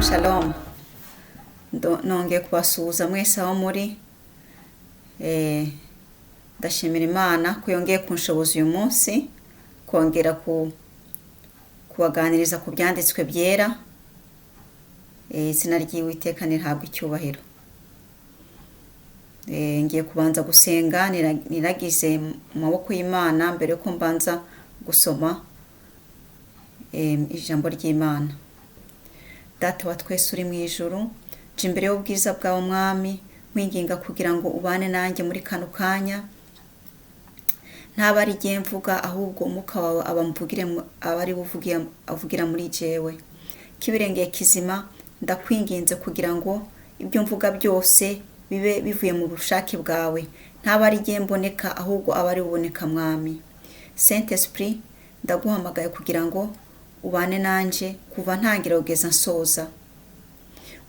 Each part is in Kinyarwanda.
Shalom. Nongeye kubasuhuza mwese aho muri. Ndashimira Imana ko yongeye kunshoboza uyu munsi kongera kubaganiriza ku byanditswe byera. Izina ry'Uwiteka nirihabwe icyubahiro. Ngiye kubanza gusenga niragize mu maboko y'Imana mbere yuko mbanza gusoma ijambo ry'Imana. Data wa twese uri mu ijuru, nje imbere y'ubwiza bwawe Mwami, nkwinginga kugira ngo ubane nanjye muri kano kanya, ntaba ari jye mvuga ahubwo umwuka wawe aba ari we avugira muri jewe. Kibirengeye kizima, ndakwinginze kugira ngo ibyo mvuga byose bibe bivuye mu bushake bwawe, ntaba ari jye mboneka ahubwo aba ari uboneka Mwami. Saint Esprit, ndaguhamagaye kugira ngo ubane nanje kuva ntangira kugeza nsoza.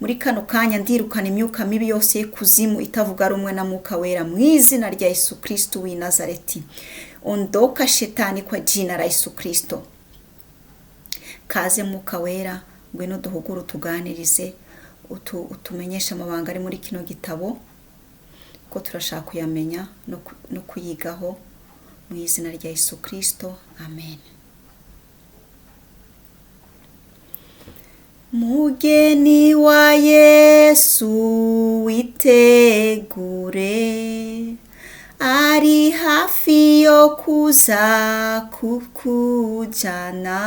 Muri kano kanya ndirukana imyuka mibi yose y'ikuzimu itavuga rumwe na Mwuka Wera mu izina rya Yesu Kristo w'i Nazareti. Ondoka shetani kwa jina la Yesu Kristo. Kaze Mwuka Wera, ngwino duhugure, utuganirize, utumenyeshe amabanga ari muri kino gitabo, ko turashaka kuyamenya no kuyigaho mu izina rya Yesu Kristo. Amen. Mugeni wa Yesu witegure, ari hafi yo kuza kukujana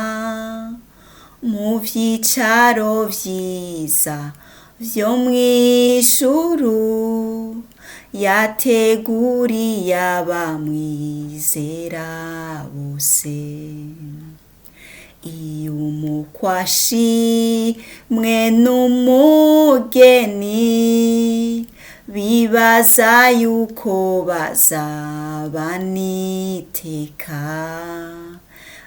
mu vyicaro vyiza vyo mw'ijuru, yateguriye abamwizera bose. Iyo umukwashi mwe n'umugeni bibaza yuko bazabaniteka,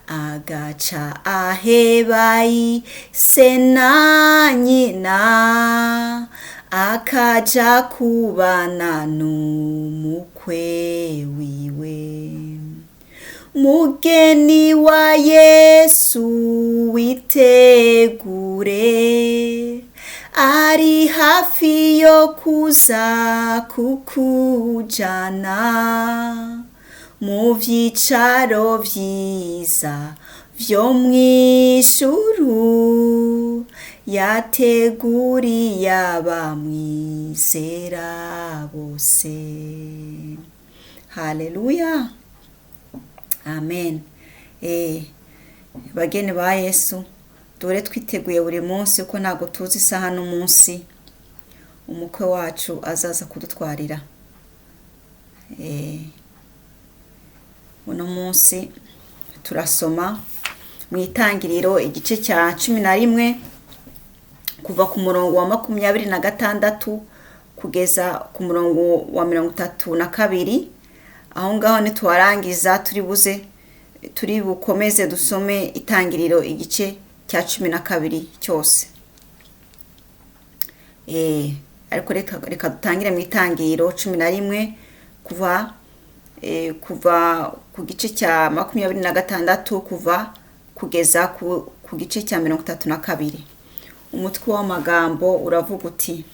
agaca aheba ise na nyina, akaja kubana n'umukwe wiwe. Mugeni wa Yesu witegure, ari hafi yo kuza kukujana mu vyicaro vyiza vyo mw'ijuru, yateguriye abamwizera bose. Haleluya. Amen. Bageni ba Yesu, dore twiteguye buri munsi ko ntago tuzi isaha n'umunsi umukwe wacu azaza kudutwarira. Uno munsi turasoma mu Itangiriro igice cya 11 kuva ku murongo wa 26 kugeza ku murongo wa 32. Aho ngaho nituwarangiza turi bukomeze dusome Itangiriro igice cya 12 cyose. Ariko reka dutangire mu Itangiriro 11 kuva ku gice cya 26 kuva kugeza ku gice cya 32. Umutwe w'amagambo uravuga uti: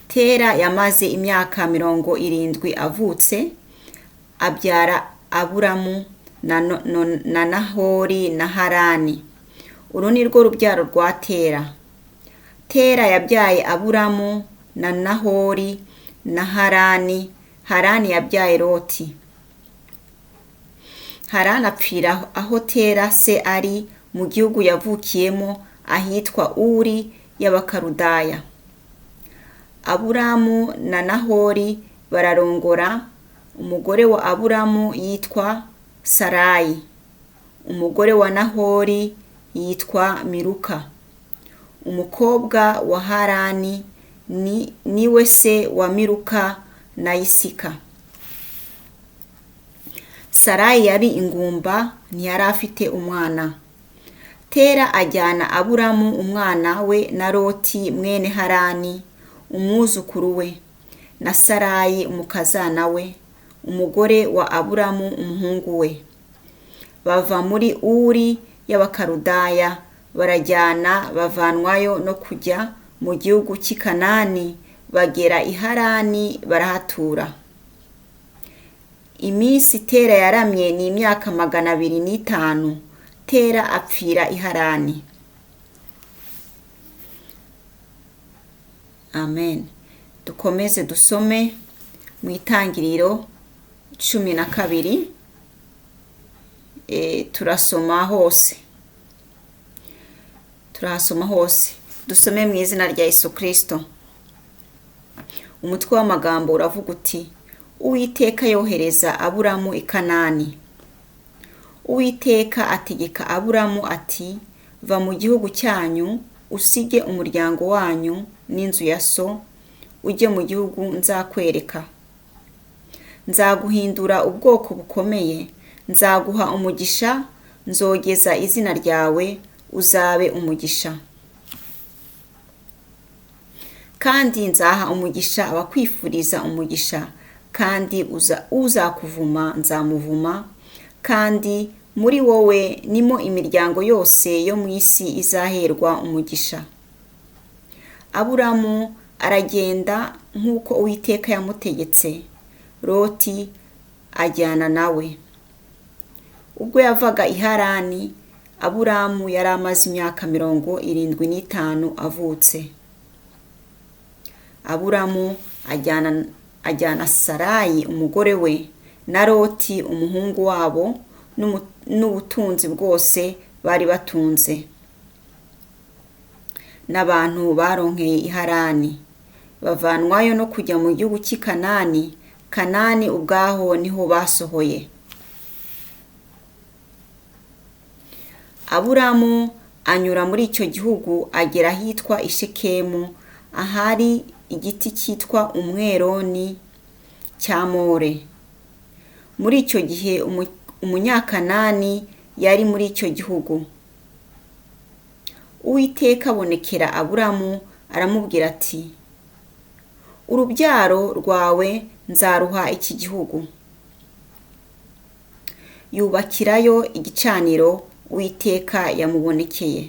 Tera yamaze imyaka 70 avutse, abyara Aburamu na Nahori na Harani. Uru ni rwo rubyaro rwa Tera. Tera yabyaye Aburamu na Nahori na Harani. Harani yabyaye Loti. Harani apfira aho Tera se ari mu gihugu yavukiyemo ahitwa Uri y'Abakaludaya. Aburamu na Nahori bararongora. Umugore wa Aburamu yitwa Sarayi, umugore wa Nahori yitwa Miluka. Umukobwa wa Harani niwe se wa Miluka na Isika. Sarayi yari ingumba, ntiyari afite umwana. Tera ajyana Aburamu umwana we na Loti mwene Harani umwuzukuru we, na Sarayi umukazana we, umugore wa Aburamu umuhungu we. Bava muri Uri y'Abakaludaya Barajyana bavanwayo no kujya mu gihugu cy'i Kanani, bagera i Harani barahatura. Iminsi Tera yaramye ni imyaka 205. Tera apfira i Harani. Amen. Dukomeze dusome mu Itangiriro 12, turasoma hose, turahasoma hose. Dusome mu izina rya Yesu Kristo. Umutwe w'amagambo uravuga uti: Uwiteka yohereza Aburamu i Kanani. Uwiteka ategeka Aburamu ati: Va mu gihugu cyanyu, usige umuryango wanyu n'inzu ya so, ujye mu gihugu nzakwereka. Nzaguhindura ubwoko bukomeye, nzaguha umugisha, nzogeza izina ryawe, uzabe umugisha. Kandi nzaha umugisha abakwifuriza umugisha, kandi uzakuvuma nzamuvuma, kandi muri wowe nimo imiryango yose yo mu isi izaherwa umugisha. Aburamu aragenda nk'uko Uwiteka yamutegetse, Loti ajyana nawe. Ubwo yavaga i Harani, Aburamu yari amaze imyaka 75 avutse. Aburamu ajyana Sarayi umugore we na Loti umuhungu wabo n'ubutunzi bwose bari batunze, n'abantu baronkeye i Harani. Bavanwayo no kujya mu gihugu cy'i Kanani. Kanani ubwaho niho basohoye. Aburamu anyura muri icyo gihugu agera ahitwa i Shekemu, ahari igiti cyitwa umweroni cya More. Muri icyo gihe Umunyakanani yari muri icyo gihugu. Uwiteka abonekera Aburamu aramubwira ati: Urubyaro rwawe nzaruha iki gihugu. Yubakirayo igicaniro Uwiteka yamubonekeye.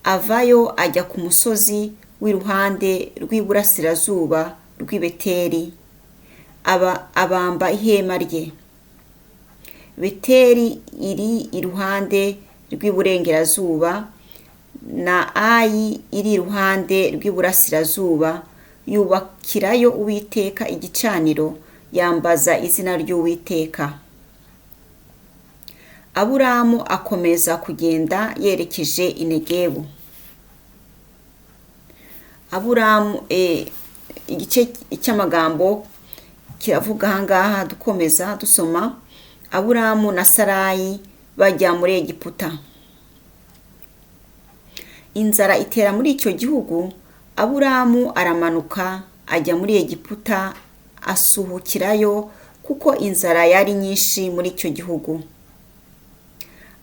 Avayo ajya ku musozi w'iruhande rw'iburasirazuba rw'i Beteli, abamba ihema rye. Beteli iri iruhande rw'iburengerazuba, na Ayi iri iruhande rw'iburasirazuba. Yubakirayo Uwiteka igicaniro, yambaza izina ry'Uwiteka. Aburamu akomeza kugenda yerekeje i Negebu. Aburamu, igice cy'amagambo kiravuga ahangaha, dukomeza dusoma. Aburamu na Sarayi bajya muri Egiputa. Inzara itera muri icyo gihugu, Aburamu aramanuka ajya muri Egiputa asuhukirayo, kuko inzara yari nyinshi muri icyo gihugu.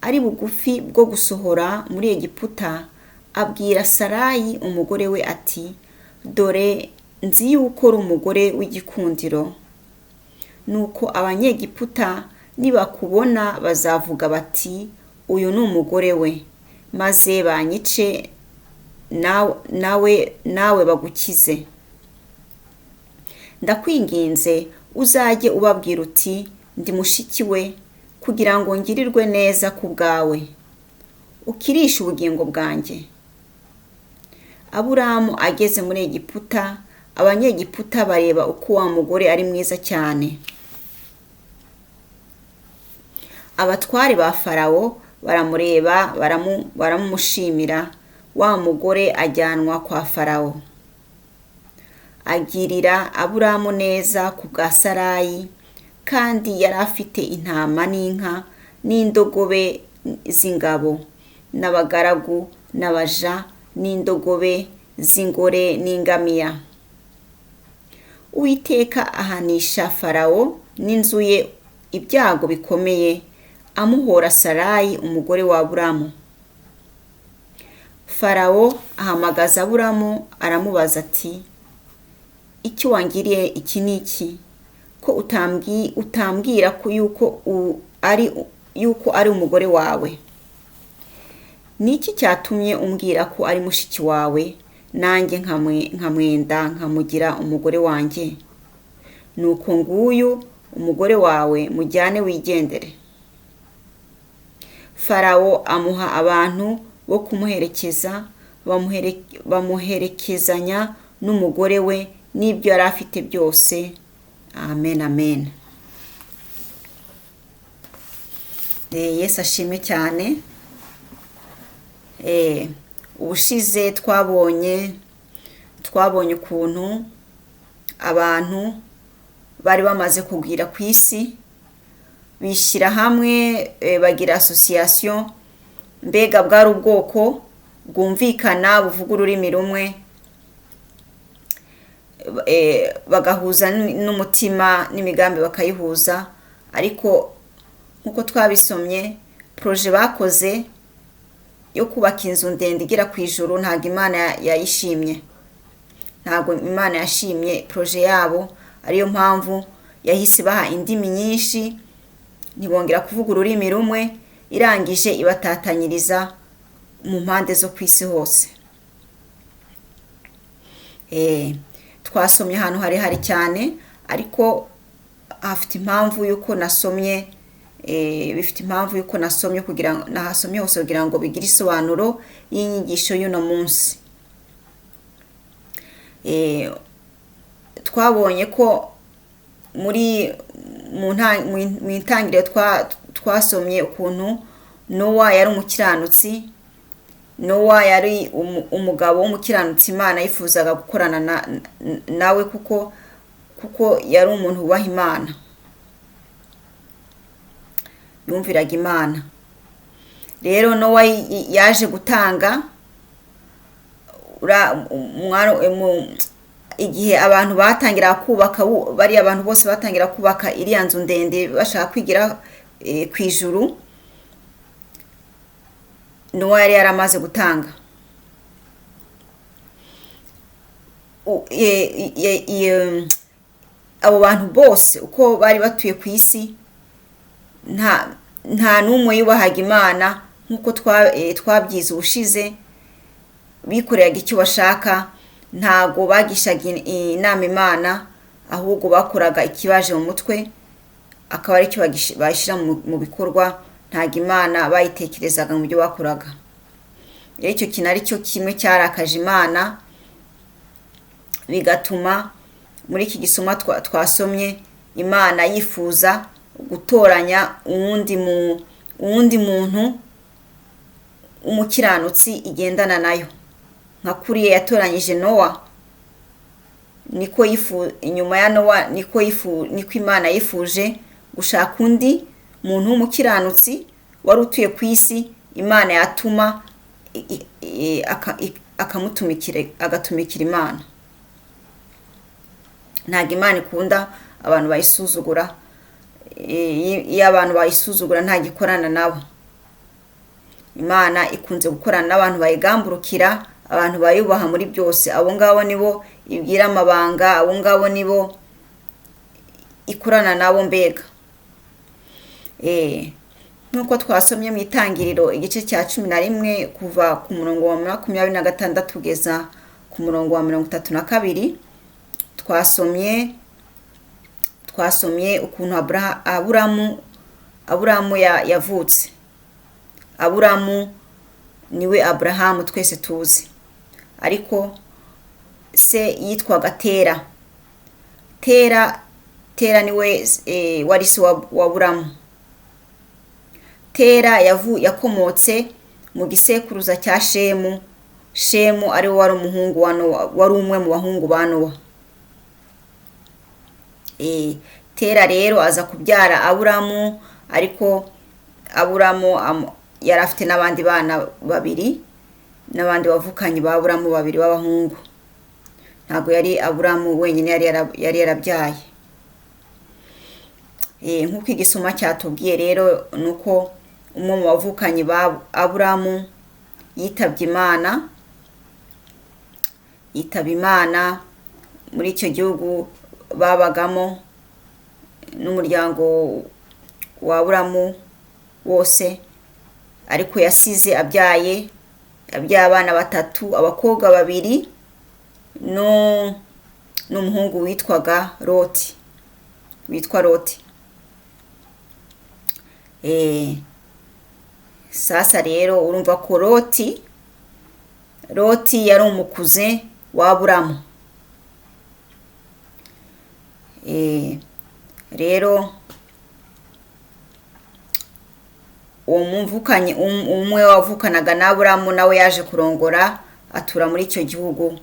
Ari bugufi bwo gusohora muri Egiputa, abwira Sarayi umugore we ati: Dore nzi yuko uri umugore w'igikundiro. Nuko Abanyegiputa nibakubona bazavuga bati: Uyu ni umugore we, maze banyice, nawe bagukize. Ndakwinginze uzajye ubabwira uti: Ndi mushiki we, kugira ngo ngirirwe neza ku bwawe, ukirishe ubugingo bwanjye. Aburamu ageze muri Egiputa, Abanyegiputa bareba uko wa mugore ari mwiza cyane. Abatware ba Farawo baramureba, baramushimira. Wa mugore ajyanwa kwa Farawo. Agirira Aburamu neza ku bwa Sarayi, kandi yari afite intama n'inka n'indogobe z'ingabo n'abagaragu n'abaja n'indogobe z'ingore n'ingamiya. Uwiteka ahanisha Farawo n'inzu ye ibyago bikomeye, amuhora Sarayi umugore wa Aburamu. Farawo ahamagaza Aburamu aramubaza ati: Icyo wangiriye iki ni iki, ko utambwira ko yuko ari umugore wawe? Ni iki cyatumye umbwira ko ari mushiki wawe, nanjye nkamwenda nkamugira umugore wanjye? Nuko nguyu umugore wawe, mujyane wigendere. Farawo amuha abantu bo kumuherekeza, bamuherekezanya n'umugore we n'ibyo yari afite byose. Amen, amen. Yesu ashimwe cyane. Ubushize twabonye ukuntu abantu bari bamaze kugwira ku isi, bishyira hamwe, bagira association, mbega bwari ubwoko bwumvikana buvuga ururimi rumwe, bagahuza n'umutima n'imigambi bakayihuza. Ariko nk'uko twabisomye, projet bakoze yo kubaka inzu ndende igera ku ijuru ntabwo Imana yayishimye, ntabwo Imana yashimye projet yabo. Ariyo mpamvu yahise baha indimi nyinshi, ntibongera kuvuga ururimi rumwe, irangije ibatatanyiriza mu mpande zo ku isi hose. Twasomye ahantu harehare cyane, ariko hafite impamvu y'uko nasomye, bifite impamvu y'uko nasomye kugira ngo nahasomye hose kugira ngo bigire isobanuro y'inyigisho y'uno munsi. Twabonye ko muri mu itangiriro twasomye ukuntu Nowa yari umukiranutsi. Nowa yari umugabo w'umukiranutsi, Imana yifuzaga gukorana nawe kuko yari umuntu wubaha Imana, yumviraga Imana. Rero Nowa yaje gutanga igihe abantu batangira kubaka, bariya abantu bose batangira kubaka iriya nzu ndende bashaka kwigira ku ijuru, Nowa yari yaramaze gutanga. Abo bantu bose uko bari batuye ku isi, nta n'umwe yubahaga Imana nk'uko twabyize ubushize. Bikoreraga icyo bashaka, ntago bagishaga inama Imana, ahubwo bakoraga ikibaje mu mutwe akaba aricyo bashyira mu bikorwa. Ntago Imana bayitekerezaga mu byo bakoraga. Rero icyo kintu ari cyo kimwe cyarakaje Imana, bigatuma muri iki gisoma twasomye Imana yifuza gutoranya uwundi muntu w'umukiranutsi igendana nayo. Nka kuriya yatoranyije Nowa, niko inyuma ya Nowa niko Imana yifuje gushaka undi muntu w'umukiranutsi wari utuye ku isi, Imana yatuma akamutumikira, agatumikira Imana. Ntabwo Imana ikunda abantu bayisuzugura. Iyo abantu bayisuzugura ntabwo ikorana nabo. Imana ikunze gukorana n'abantu bayigamburukira, abantu bayubaha muri byose. Abo ngabo nibo ibwira amabanga, abo ngabo nibo ikorana nabo mbega. Nk'uko twasomye mu itangiriro igice cya 11 kuva ku murongo wa 26 kugeza ku murongo wa 32, twasomye ukuntu Aburamu yavutse. Aburamu niwe Aburahamu twese tuzi, ariko se yitwaga Tera. Tera niwe wari se wa Aburamu. Tera yakomotse mu gisekuruza cya Shemu. Shemu ari we wari umuhungu wa Nowa, wari umwe mu bahungu ba Nowa. Tera rero aza kubyara Aburamu, ariko Aburamu yari afite n'abandi bana babiri, n'abandi bavukanyi ba Aburamu babiri b'abahungu. Ntabwo yari Aburamu wenyine yari yarabyaye. Nk'uko igisoma cyatubwiye rero, nuko umwe mu bavukanyi ba Aburamu yitabye Imana, yitaba Imana muri icyo gihugu babagamo n'umuryango wa Aburamu wose. Ariko yasize abyaye abana batatu, abakobwa babiri no n'umuhungu witwaga Loti, witwa Loti. Sasa rero urumva ko Loti yari umukuze wa Aburamu. Rero uwo muvukanye umwe wavukanaga na Aburamu nawe yaje kurongora, atura muri icyo gihugu,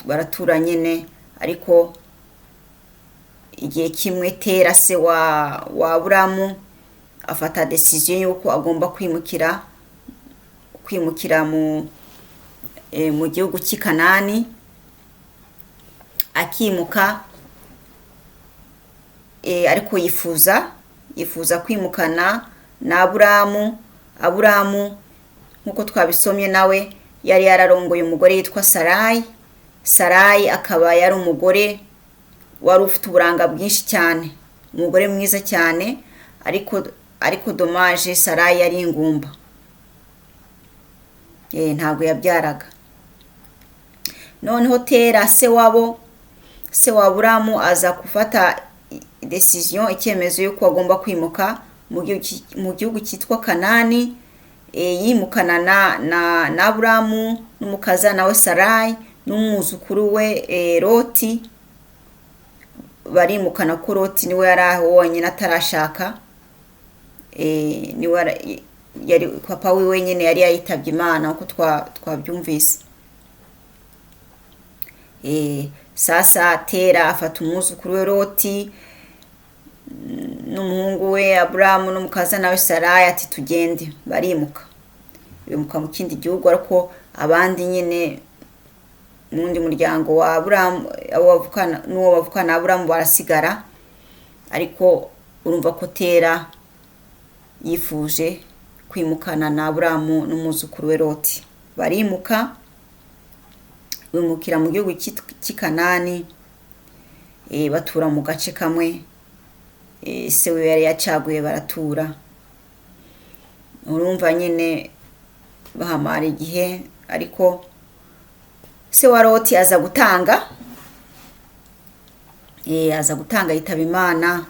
baratura nyine. Ariko igihe kimwe Tera se wa Aburamu afata decision y'uko agomba kwimukira mu gihugu cy'i Kanani, akimuka. Ariko yifuza kwimukana na Aburamu. Aburamu nk'uko twabisomye nawe yari yararongoye umugore yitwa Sarayi. Sarayi akaba yari umugore wari ufite uburanga bwinshi cyane, umugore mwiza cyane, ariko dommage Sarayi yari ingumba, ntabwo yabyaraga. Noneho Tera se wa Aburamu aza gufata decision, icyemezo y'uko agomba kwimuka mu gihugu cyitwa Kanani. Yimukana na Aburamu n'umukazana we Sarayi n'umwuzukuru we Loti. Barimukana ko Loti niwe yari aho wenyine atarashaka, niwe yari papa we wenyine yari yayitabye Imana uko twabyumvise. Sasa Tera afata umwuzukuru we Loti n'umuhungu we Aburamu n'umukazana we Sarayi, ati tugende. Barimuka, bimuka mu kindi gihugu, ariko abandi nyine mu wundi muryango wa Aburamu n'uwo bavukana Aburamu barasigara. Ariko urumva ko Tera yifuje kwimukana na Aburamu n'umwuzukuru we Loti. Barimuka, bimukira mu gihugu cy'i Kanani, batura mu gace kamwe se we yari yacaguye, baratura. Urumva nyine bahamara igihe, ariko se wa Loti aza gutanga, yitaba Imana.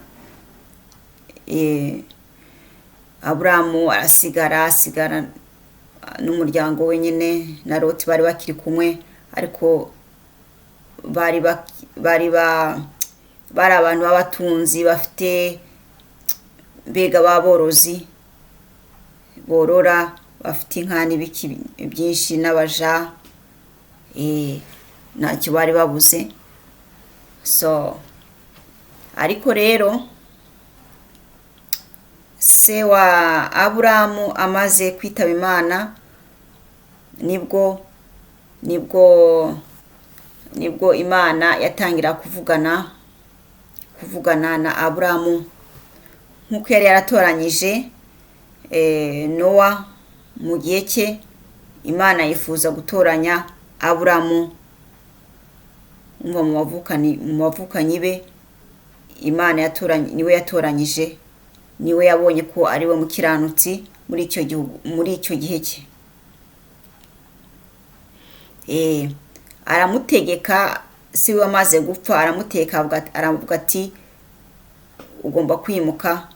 Aburamu arasigara n'umuryango we nyine na Loti bari bakiri kumwe, ariko bari abantu b'abatunzi bafite mbega b'aborozi borora, bafite inka n'ibiki byinshi n'abaja, ntacyo bari babuze. So ariko rero se wa Aburamu amaze kwitaba Imana, nibwo Imana yatangira kuvugana na Aburamu nk'uko yari yaratoranyije Nowa mu gihe cye. Imana yifuza gutoranya Aburamu mu bavukanyi be. Imana niwe yatoranyije, niwe yabonye ko ari we mukiranutsi muri icyo gihugu, muri icyo gihe cye. Aramutegeka, si we amaze gupfa aramuteka, aravuga ati ugomba kwimuka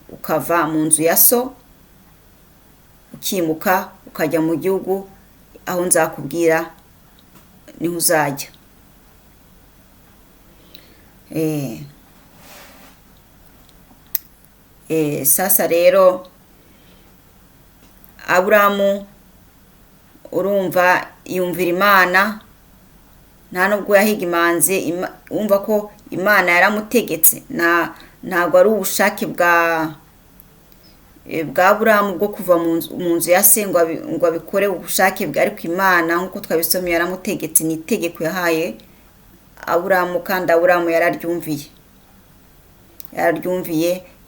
ukava mu nzu ya so, ukimuka ukajya mu gihugu aho nzakubwira niho uzajya. Sasa rero Aburamu urumva yumvira Imana, nta nubwo yahiga imanzi, wumva ko Imana yaramutegetse, ntabwo ari ubushake bwa Aburamu bwo kuva mu nzu ya se ngo abikore ubushake bwe, ariko Imana nk'uko twabisomye yaramutegetse, ni itegeko yahaye Aburamu kandi Aburamu yararyumviye,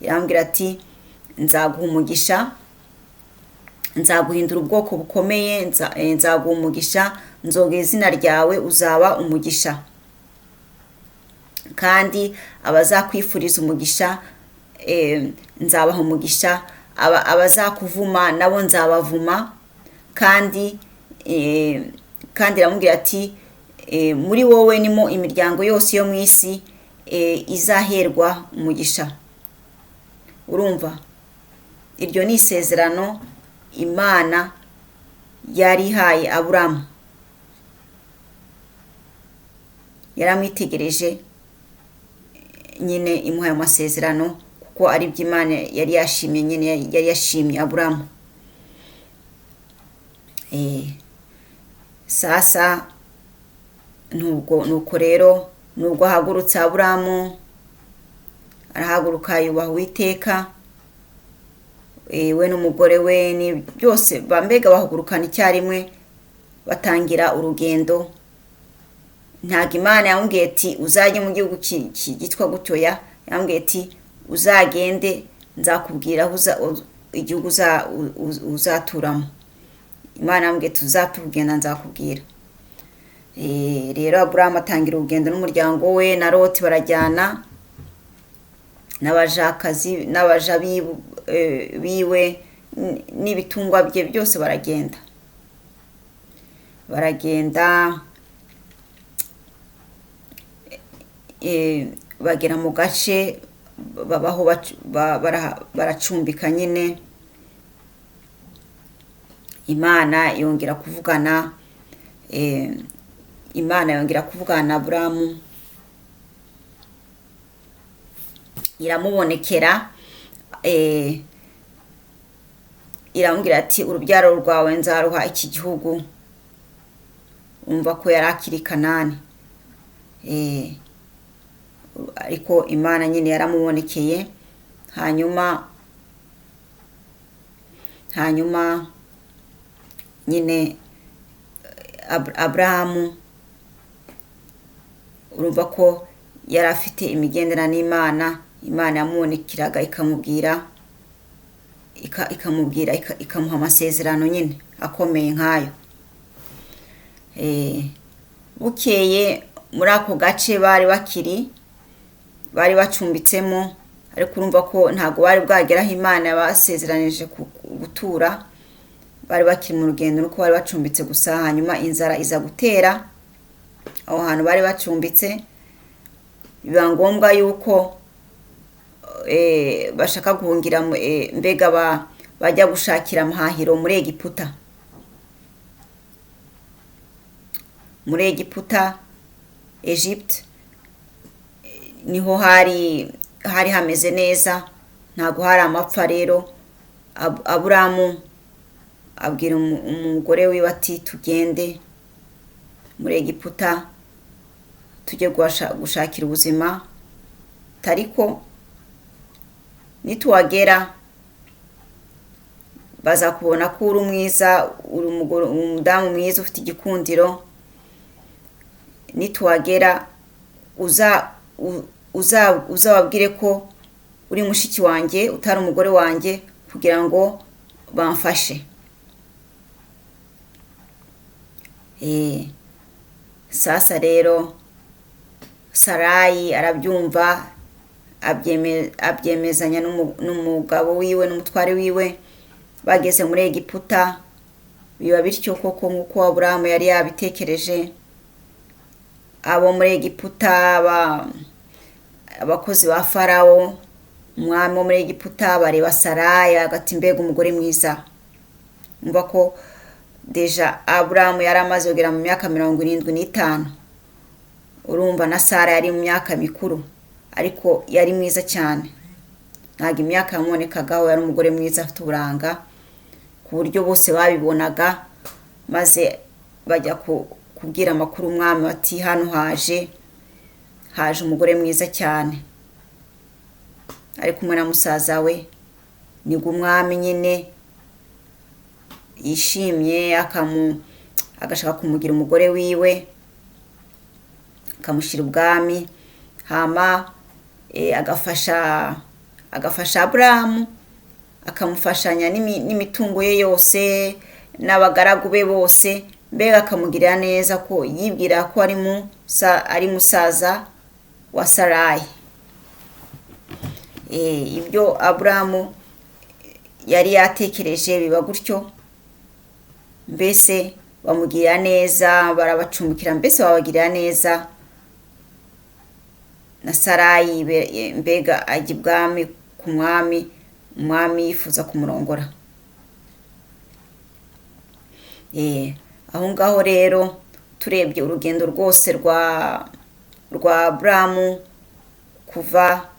yarambwira ati nzaguha umugisha, nzaguhindura ubwoko bukomeye, nzaguha umugisha, nzoga izina ryawe, uzaba umugisha, kandi abazakwifuriza umugisha nzabaha umugisha, Abazakuvuma nabo nzabavuma. Kandi kandi iramubwira ati muri wowe nimo imiryango yose yo mu isi izaherwa umugisha. Urumva iryo ni isezerano Imana yari ihaye Aburamu. Yaramwitegereje nyine imuhaye amasezerano, kuko ari byo Imana yari yashimye nyine, yari yashimye Aburamu. Sasa nubwo nuko rero nubwo ahagurutse Aburamu arahaguruka yubaha Uwiteka, we n'umugore we ni byose, mbega bahagurukana icyarimwe batangira urugendo. Ntabwo Imana yamubwiye ati uzajye mu gihugu cyitwa gutyoya, yamubwiye ati uzagende nzakubwira aho igihugu uzaturamo. Imana yamubwiye ati uzapfe kugenda nzakubwira. Rero Aburamu atangira urugendo n'umuryango we na Loti, barajyana n'abajakazi n'abaja biwe n'ibitungwa bye byose, baragenda. Baragenda bagera mu gace babaho, baracumbika nyine. Imana yongera kuvugana, Imana yongera kuvugana na Aburamu, iramubonekera, iramubwira ati urubyaro rwawe nzaruha iki gihugu. Umva ko yari akiri Kanani, ariko Imana nyine yaramubonekeye. Hanyuma nyine Aburahamu urumva ko yari afite imigenderanire n'Imana. Imana yamubonekeraga ikamubwira, ikamubwira, ikamuha amasezerano nyine akomeye nk'ayo. Bukeye muri ako gace bari bakiri, bari bacumbitsemo, ariko urumva ko ntabwo bari bwagera aho Imana yabasezeranije gutura, bari bakiri mu rugendo nuko bari bacumbitse gusa. Hanyuma inzara iza gutera aho hantu bari bacumbitse, biba ngombwa yuko bashaka guhungira, mbega bajya gushakira amahahiro muri Egiputa. Muri Egiputa, Egypte, niho hari hameze neza, ntabwo hari amapfa. Rero Aburamu abwira umugore wiwe ati tugende muri Egiputa tujye gushakira ubuzima, ariko nituhagera bazakubona ko uri mwiza, uri umudamu mwiza ufite igikundiro. Nituhagera uzababwire ko uri mushiki wanjye utari umugore wanjye, kugira ngo bamfashe. Sasa rero Sarayi arabyumva, abyemezanya n'umugabo wiwe n'umutware wiwe. Bageze muri Egiputa biba bityo koko nk'uko Aburahamu yari yabitekereje. Abo muri Egiputa, abakozi ba Farawo umwami wo muri Egiputa, bareba Sarayi agati mbega umugore mwiza. Umva ko deja Aburahamu yari amaze kugera mu myaka 75, urumva na Sara yari mu myaka mikuru, ariko yari mwiza cyane, ntabwo imyaka yamubonekagaho, yari umugore mwiza afite uburanga ku buryo bose babibonaga. Maze bajya kubwira amakuru umwami bati hano haje umugore mwiza cyane ari kumwe na musaza we. Nibwo umwami nyine yishimye, agashaka kumugira umugore wiwe, akamushyira ubwami. Hama agafasha Aburahamu, akamufashanya n'imitungo ye yose n'abagaragu be bose, mbega akamugirira neza, ko yibwira ko ari musaza wa Sarayi. Ibyo Aburahamu yari yatekereje biba gutyo, mbese bamugirira neza, barabacumbikira, mbese babagirira neza. Na Sarayi mbega ajya ibwami ku mwami, umwami yifuza kumurongora. Aho ngaho rero turebye urugendo rwose rwa Aburamu, kuva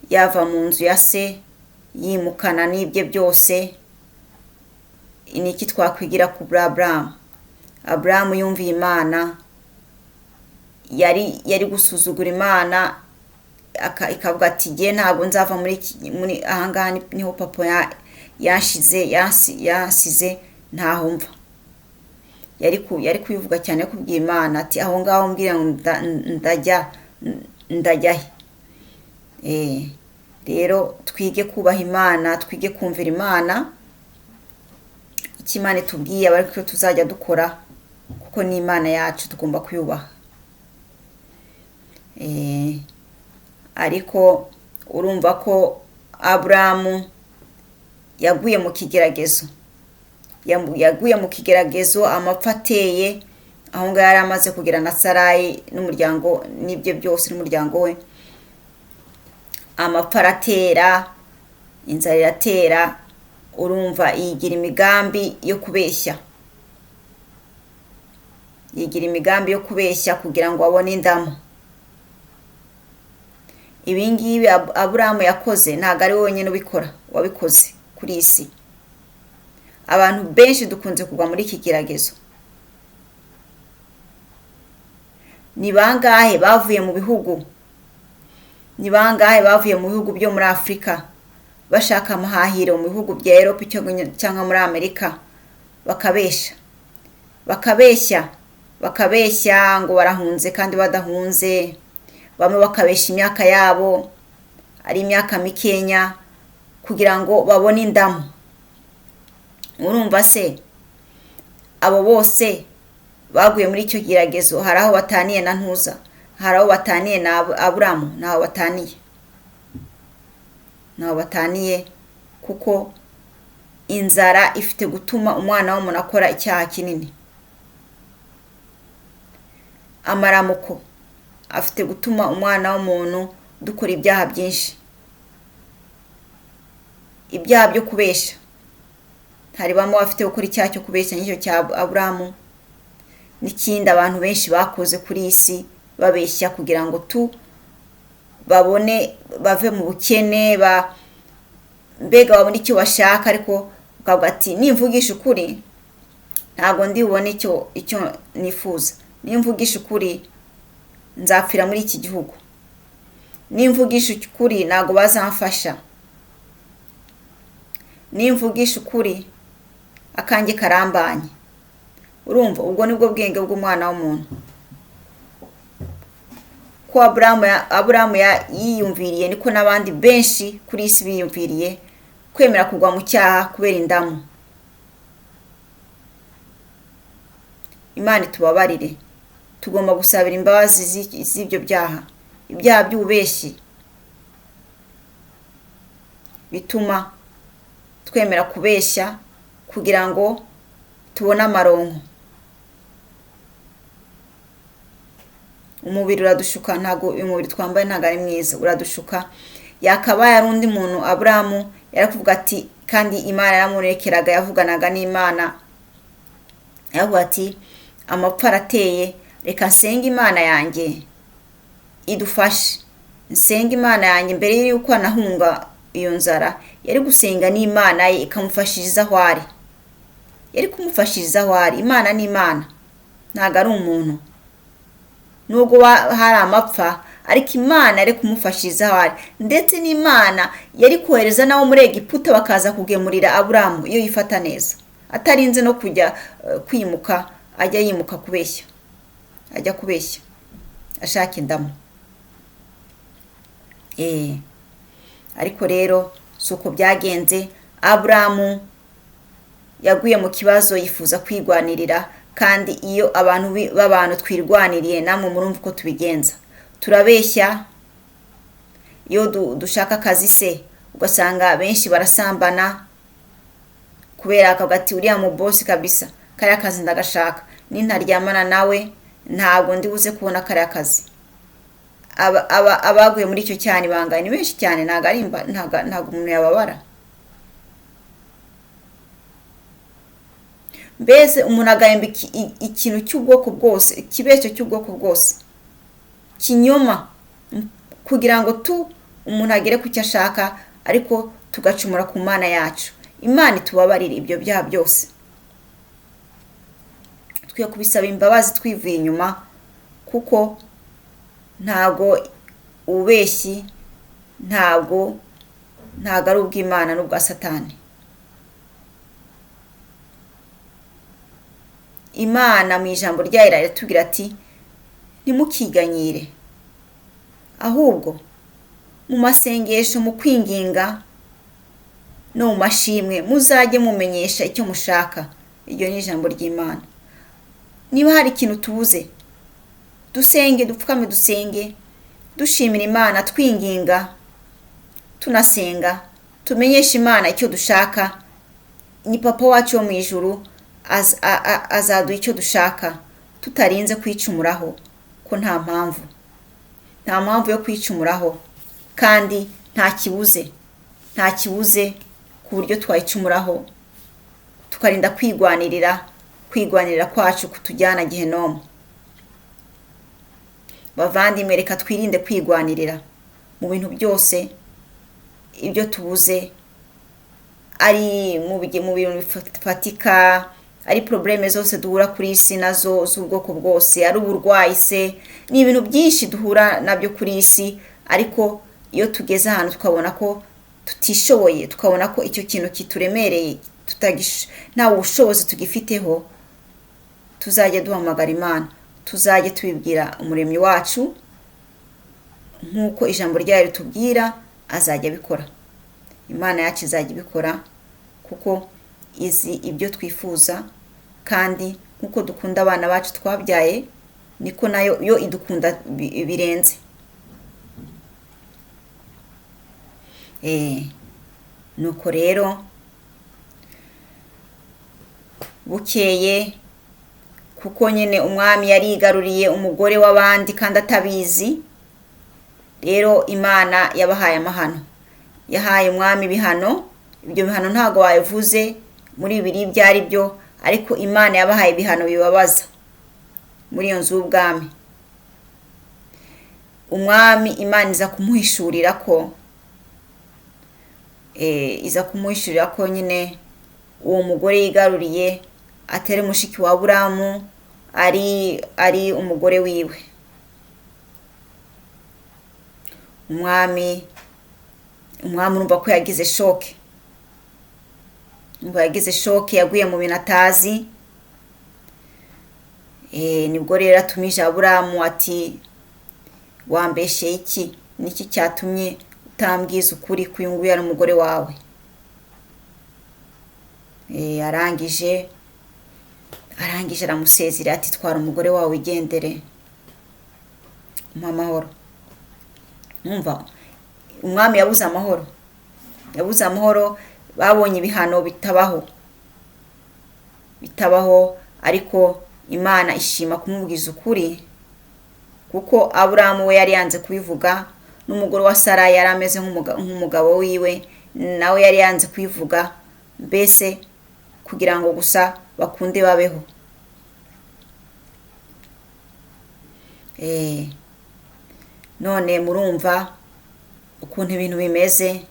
yava mu nzu ya se yimukana n'ibye byose, ni iki twakwigira ku Aburamu? Aburamu yumviye Imana, yari gusuzugura Imana, ikavuga ati jye ntabwo nzava muri ahangaha, niho papa yansize, ntaho mva. Yari kubivuga cyane, kubwira Imana ati aho ngaho mbwira ngo ndajya he? Rero twige kubaha Imana, twige kumvira Imana, icyo Imana itubwiye aba aricyo tuzajya dukora, kuko ni Imana yacu, tugomba kuyubaha. Ariko urumva ko Aburamu yaguye mu kigeragezo, yaguye mu kigeragezo, amapfa ateye aho ngaho yari amaze kugera na Sarayi n'umuryango n'ibye byose n'umuryango we. Amapfa aratera, inzara iratera, urumva yigira imigambi yo kubeshya, yigira imigambi yo kubeshya kugira ngo abone indamu. Ibi ngibi Aburamu yakoze ntabwo ari we wenyine ubikora, wabikoze kuri iyi si. Abantu benshi dukunze kugwa muri iki kigeragezo. Ni bangahe bavuye mu bihugu? Ni bangahe bavuye mu bihugu byo muri Afurika bashaka amahahiro mu bihugu bya Europe cyangwa muri Amerika, bakabeshya, bakabeshya, bakabeshya ngo barahunze kandi badahunze. Bamwe bakabeshya imyaka yabo ari imyaka mikenya kugira ngo babone indamu. Urumva se abo bose baguye muri icyo geragezo, hari aho bataniye na Ntuza, hari aho bataniye na Aburamu? Ntaho bataniye, ntaho bataniye, kuko inzara ifite gutuma umwana w'umuntu akora icyaha kinini. Amaramuko afite gutuma umwana w'umuntu dukora ibyaha byinshi, ibyaha byo kubeshya. Hari bamwe bafite gukora icyaha cyo kubeshya nk'icyo cya Aburamu, n'ikindi abantu benshi bakoze kuri iyi si babeshya kugira ngo babone bave mu bukene, mbega babone icyo bashaka, ariko bakavuga ati nimvugisha ukuri ntabwo ndi bubone icyo nifuza, nimvugisha ukuri nzapfira muri iki gihugu, nimvugisha ukuri ntabwo bazamfasha, nimvugisha ukuri akanjye karambanye. Urumva ubwo nibwo bwenge bw'umwana w'umuntu. Ko Aburamu yiyumviriye, niko n'abandi benshi kuri isi biyumviriye kwemera kugwa mu cyaha kubera indamu. Imana itubabarire, tugomba gusabira imbabazi z'ibyo byaha, ibyaha by'ububeshyi bituma twemera kubeshya kugira ngo tubone amaronko. Umubiri uradushuka, ntabwo uyu mubiri twambaye ntabwo ari mwiza, uradushuka. Yakabaye ari undi muntu Aburamu yarakuvuga ati, kandi Imana yaramurekeraga, yavuganaga n'Imana, yaravuga ati amapfa arateye, reka nsenge Imana yanjye idufashe, nsenge Imana yanjye. Mbere y'uko anahunga iyo nzara, yari gusenga n'Imana ye ikamufashiriza aho ari, yari kumufashiriza aho ari. Imana ni Imana, ntabwo ari umuntu. Nubwo hari amapfa, ariko Imana yari kumufashiriza aho ari, ndetse n'Imana yari kohereza n'abo muri Egiputa bakaza kugemurira Aburamu iyo yifata neza, atarinze no kujya kwimuka, ajya yimuka kubeshya, ajya kubeshya ashaka indamu. Ariko rero si uko byagenze. Aburamu yaguye mu kibazo, yifuza kwirwanirira, kandi iyo abantu b'abantu twirwaniriye, namwe murumva uko tubigenza, turabeshya. Iyo dushaka akazi se ugasanga benshi barasambana, Kubera akavuga ati uriya mu bosi kabisa, kariya kazi ndagashaka, nintaryamana nawe ntabwo ndi buze kubona kariya kazi. Abaguye muri icyo cyane bangaye ni benshi cyane, ntabwo ari ntabwo umuntu yababara. Mbese umuntu agahemba ikintu cy'ubwoko bwose, ikibeshyo cy'ubwoko bwose, kinyoma, kugira ngo umuntu agere ku cyo ashaka, ariko tugacumura ku Mana yacu. Imana itubabarire ibyo byaha byose. Twiye kubisaba imbabazi twivuye inyuma, kuko ntago ububeshyi ntabwo ari ubw'Imana n'ubwa Satani. Imana mu ijambo ryayo iratubwira ati ntimukiganyire, ahubwo mu masengesho, mu kwinginga no mu mashimwe muzajye mumenyesha icyo mushaka. Iryo ni ijambo ry'Imana. Niba hari ikintu tubuze, dusenge, dupfukame dusenge, dushimira Imana, twinginga, tunasenga, tumenyeshe Imana icyo dushaka. Ni papa wacu wo mu ijuru azaduha icyo dushaka, tutarinze kwicumuraho, ko nta mpamvu, nta mpamvu yo kwicumuraho, kandi nta kibuze, nta kibuze ku buryo twayicumuraho, tukarinda kwigwanirira, kwigwanirira kwacu kutujyana gehinomu. Bavandimwe, reka twirinde kwigwanirira mu bintu byose, ibyo tubuze, ari mu bintu bifatika, ari probleme zose duhura kuri isi nazo z'ubwoko bwose, ari uburwayi se, ni ibintu byinshi duhura nabyo kuri isi. Ariko iyo tugeze ahantu tukabona ko tutishoboye, tukabona ko icyo kintu kituremereye, nta bushobozi tugifiteho, tuzajya duhamagara Imana, tuzajye tubibwira umuremyi wacu, nk'uko ijambo ryayo ritubwira, azajya abikora. Imana yacu izajya ibikora, kuko izi ibyo twifuza, kandi nk'uko dukunda abana bacu twabyaye, niko nayo yo idukunda birenze. Nuko rero bukeye, kuko nyine umwami yarigaruriye umugore w'abandi kandi atabizi, rero Imana yabahaye amahano, yahaye umwami ibihano. Ibyo bihano ntabwo wabivuze muri bibiri ibyo ari byo, ariko Imana yabahaye ibihano bibabaza muri iyo nzu y'ubwami. Umwami Imana iza kumuhishurira ko nyine uwo mugore yigaruriye atari mushiki wa Aburamu, ari umugore wiwe. Umwami urumva ko yagize shoke, yaguye mu bintu atazi. Nibwo rero atumije Aburamu ati wambeshye iki? Niki cyatumye utambwiza ukuri ko uyu nguyu ari umugore wawe? Arangije aramusezera ati twara umugore wawe igendere, umpa amahoro. Mwumva umwami yabuze amahoro, babonye ibihano bitabaho, ariko Imana ishima kumubwiza ukuri, kuko Aburamu we yari yanze kubivuga, n'umugore wa Sara yari ameze nk'umugabo wiwe, nawe yari yanze kubivuga, mbese kugira ngo gusa bakunde babeho. None murumva ukuntu ibintu bimeze.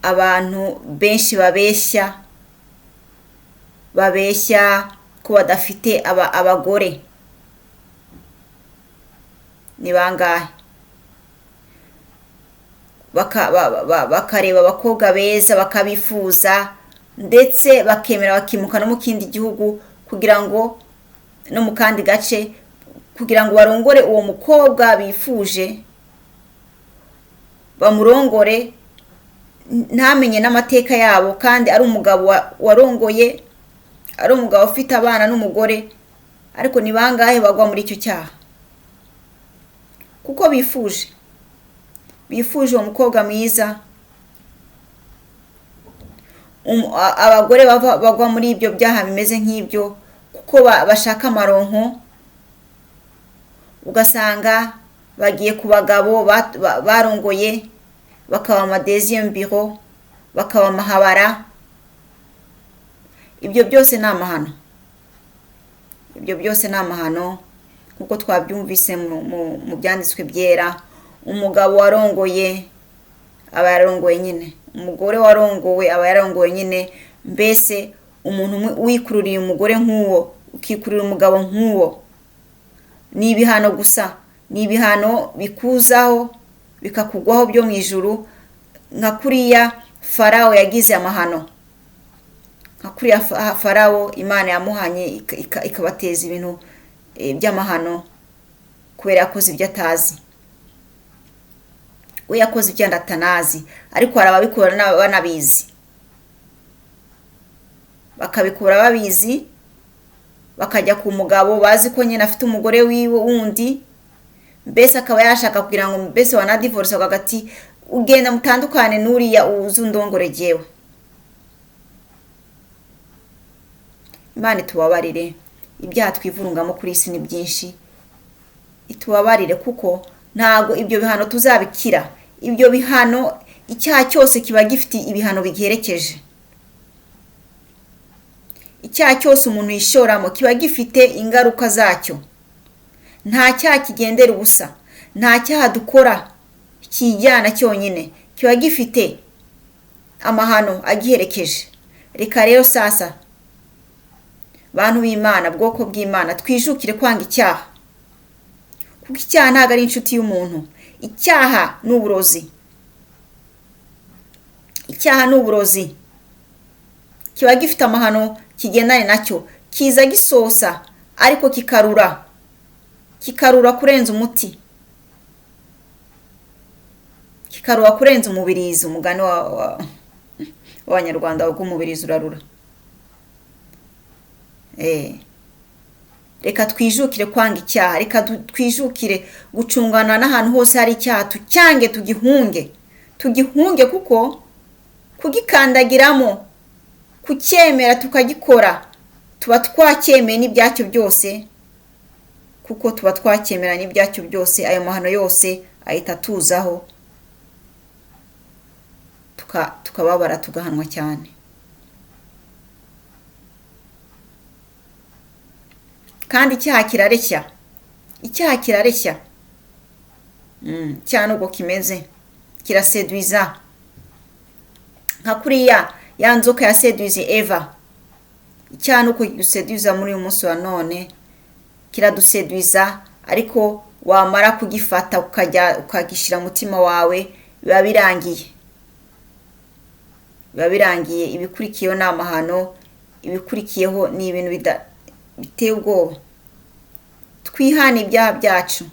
Abantu benshi babeshya ko badafite abagore. Ni bangahe bakareba abakobwa beza bakabifuza, ndetse bakemera bakimuka no mu kindi gihugu kugira ngo no mu kandi gace, kugira ngo barongore uwo mukobwa bifuje, bamurongore ntamenye n'amateka yabo, kandi ari umugabo warongoye, ari umugabo ufite abana n'umugore. Ariko ni bangahe bagwa muri icyo cyaha? Kuko bifuje uwo mukobwa mwiza. Abagore bagwa muri ibyo byaha bimeze nk'ibyo kuko bashaka amaronko, ugasanga bagiye ku bagabo barongoye, bakaba amadeziyemu biro, bakaba amahabara. Ibyo byose ni amahano, ibyo byose ni amahano nk'uko twabyumvise mu byanditswe byera. Umugabo warongoye aba yarongoye nyine, umugore warongowe aba yarongoye nyine. Mbese umuntu wikururiye umugore nk'uwo, ukikururira umugabo nk'uwo, ni ibihano gusa, ni ibihano bikuzaho bikakugwaho byo mu ijuru, nka kuriya Farawo yagize amahano, nka kuriya Farawo Imana yamuhanye ikabateza ibintu by'amahano kubera yakoze ibyo atazi. We yakoze ibyo atanazi, ariko hari ababikora banabizi, bakabikora babizi, bakajya ku mugabo bazi ko nyine afite umugore wiwe wundi, mbese akaba yashaka kugira ngo mbese wanadivorce ati ugenda mutandukane n'uriya uzi undongore jyewe. Imana itubabarire, ibyaha twivurungamo kuri isi ni byinshi, itubabarire kuko ntago ibyo bihano tuzabikira. Ibyo bihano, icyaha cyose kiba gifite ibihano bigiherekeje. Icyaha cyose umuntu yishoramo kiba gifite ingaruka zacyo. Nta cyaha kigendera ubusa, nta cyaha dukora kijyana cyonyine, kiba gifite amahano agiherekeje. Reka rero sasa bantu b'Imana, bwoko bw'Imana, twijukire kwanga icyaha, kuko icyaha ntabwo ari inshuti y'umuntu. Icyaha ni uburozi, icyaha ni uburozi, kiba gifite amahano kigendane nacyo, kiza gisosa ariko kikarura, kikarura kurenza umuti, kikarura kurenza umubirizi. Umugani w'Abanyarwanda w'umubirizi urarura. Reka twijukire kwanga icyaha, reka twijukire gucungana n'ahantu hose hari icyaha, tucyange, tugihunge, tugihunge, kuko kugikandagiramo, kucyemera tukagikora, tuba twacyemeye n'ibyacyo byose, kuko tuba twacyemera n'ibyacyo byose. Ayo mahano yose ahita atuzaho, tukababara, tugahanwa cyane. Kandi icyaha kirareshya, icyaha kirareshya, icyaha nubwo kimeze kiraseduiza, nka kuriya ya nzoka yaseduize Eva. Icyaha nuko kiduseduiza muri uyu munsi wa none, kiraduseduiza, ariko wamara kugifata ukajya ukagishyira mutima wawe, biba birangiye, biba birangiye. Ibikurikiyeho ni amahano, ibikurikiyeho ni ibintu biteye ubwoba. Twihane ibyaha byacu,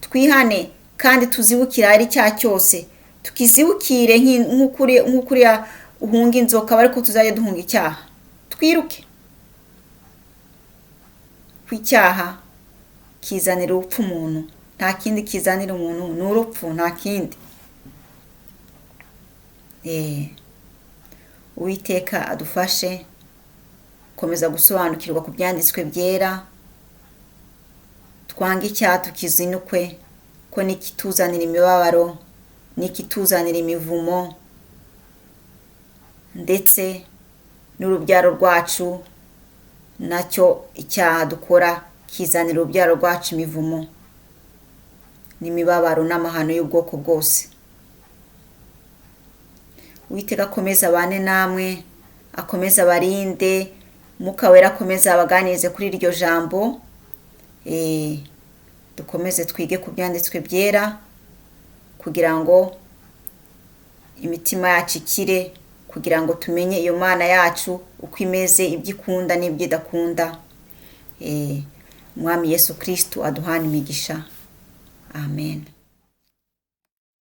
twihane kandi tuzibukire ahari icyaha cyose, tukizibukire nk'ukuriya uhunga inzoka, ariko tuzajya duhunga icyaha, twiruke ku icyaha. Kizanira urupfu umuntu, nta kindi kizanira umuntu ni urupfu, nta kindi. Uwiteka adufashe komeza gusobanukirwa ku byanditswe byera, twange icyaha tukizinukwe, ko nikituzanira imibabaro, nikituzanira imivumo, ndetse n'urubyaro rwacu nacyo icyaha dukora kizanira urubyaro rwacu imivumo n'imibabaro n'amahano y'ubwoko bwose. Uwiteka akomeze abane namwe, akomeze abarinde, Mwuka Wera akomeze abaganirize kuri iryo jambo. Dukomeze twige ku byanditswe byera kugira ngo imitima yacu ikire, kugira ngo tumenye iyo Mana yacu uko imeze, ibyo ikunda n'ibyo idakunda. Umwami Yesu Kristo aduhane imigisha. Amen.